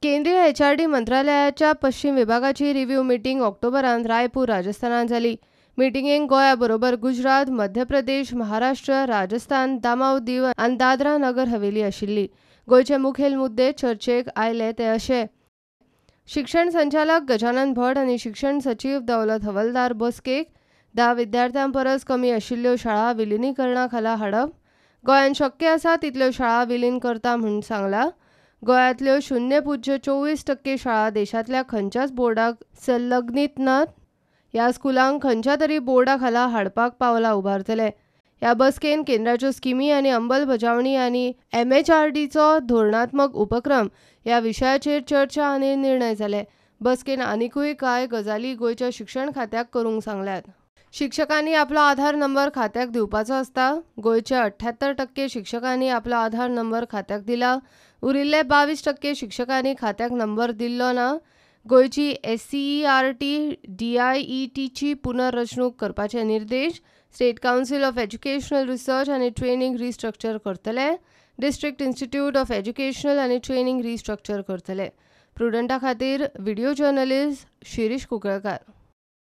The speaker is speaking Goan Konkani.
केंद्रीय एचआरडी मंत्रालयाच्या पश्चिम विभागाची रिव्ह्यू मिटींग ऑक्टोबरांत रायपूर राजस्थानात जाली. मिटिंगेक गोंया बरोबर गुजरात, मध्य प्रदेश, महाराष्ट्र, राजस्थान, दामाव दीव आनी दादरा नगर हवेली आशिल्ली. गोंयचे मुखेल मुद्दे चर्चेक आयले ते अशे: शिक्षण संचालक गजानन भट आनी शिक्षण सचीव दौलत हवलदार बसकेक 10 विद्यार्थ्यां परस कमी आशिल्ल्यो शाळा विलिनीकरणा खाला हाडप, गोंयांत शक्य आसा तितल्यो शाळा विलीन करता म्हूण सांगला. गोंयांतल्यो 0.24% शाळा देशांतल्या खंयच्याच बोर्डाक संलग्नीत नात. ह्या स्कुलांक खंयच्या तरी बोर्डा खाला हाडपाक पावलां उबारतले. ह्या बसकेन केंद्राच्यो स्किमी आनी अंमलबजावणी आनी एमएचआरडीचो धोरणात्मक उपक्रम ह्या विशयाचेर चर्चा आनी निर्णय जाले. बसकेन आनिकूय कांय गजाली गोंयच्या शिक्षण खात्याक करूंक सांगल्यात. शिक्षकांनी आपलो आधार नंबर खात्याक दिवपाचो आसता. गोंयचे 78% शिक्षकांनी आपलो आधार नंबर खात्याक दिला. उरिल्ले 22% शिक्षकांनी खात्याक नंबर दिल्लो ना. गोंयची एससीईआरटी डीआयईटीची पुनर्रचणूक करपाचे निर्देश. State council of educational research आनी ट्रेनिंग रिस्ट्रक्चर करतले. डिस्ट्रिक्ट इन्स्टिट्यूट ऑफ एज्युकेशनल आनी ट्रेनिंग रिस्ट्रक्चर करतले. प्रुडंटा खातीर व्हिडिओ जर्नलिस्ट शिरीष कुंकळकार.